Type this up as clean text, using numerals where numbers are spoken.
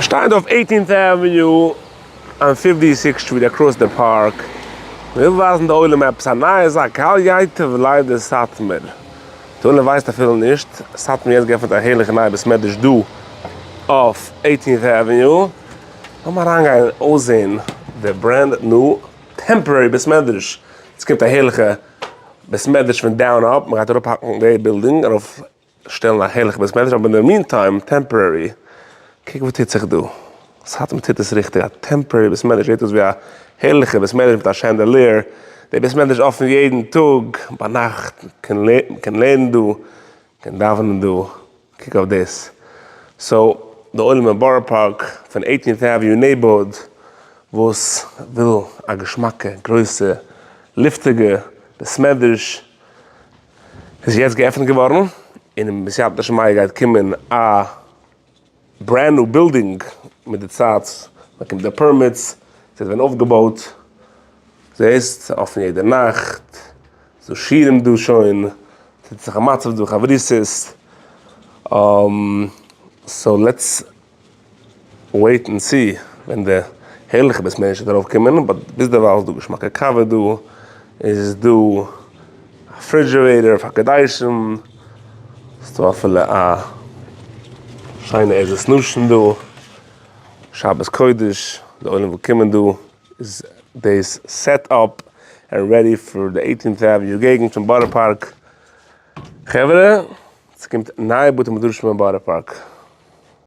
שטייען דא אויף Eighteenth Avenue און 56 Street across די פארק, מ'וויל ווייזן די עולם עפעס א נייע זאך, קהל ייטב לב דסאטמאר, די עולם ווייסט אפילו נישט, סאטמאר יעצט געעפנט א הערליכע נייע בית מדרש דא אויף Eighteenth Avenue, לאמיר אריינגיין און אויסזעהן די brand new temporary בית מדרש, עס קומט א הערליכע בית מדרש פון down up, מ'גייט אראפהאקן די בילדינג ארויף שטעלן א הערליכע בית מדרש אבער אין די meantime temporary, קוק וואס טוט זיך דא, סאטמאר טוט עס ריכטיג, א temporary בית מדרש זעט אויס ווי א הערליכע בית מדרש מיט א chandelier, די בית מדרש אפן יעדן טאג ביינאכט, מ'קען לערנען דא, מ'קען דאווענען דא, קוק אויף דאס, so די עולם אין בארא פארק פון Eighteenth Avenue neighborhood וואס וויל א געשמאקע גרויסע לופטיגע בית מדרש איז יעצט געעפנט געווארן, און בסייעתא דשמיא גייט קומען א brand new building מיט די צייט, באקומט די permits, ס'וועט ווערן אויפגעבויט, זעסט, אפן יעדע נאכט, ס'דא שיעורים דא שוין, טוט זיך א מצב דא, חברותות, so let's wait and see ווען די הערליכע בית מדרש וועט ארויף קומען, but ביזדערווייל איז דא געשמאקע קאווע דא, איז דא א refrigerator פאר קדשים, ס'איז דא אפילו א שיינע עזרת נשים דא, שבת קודש, די עולם וויל קומען דא, איז דאס set up and ready פאר די Eighteenth Avenue געגנט פון בארא פארק, חברה ס'קומט נייע בתי מדרשים אין בארא פארק.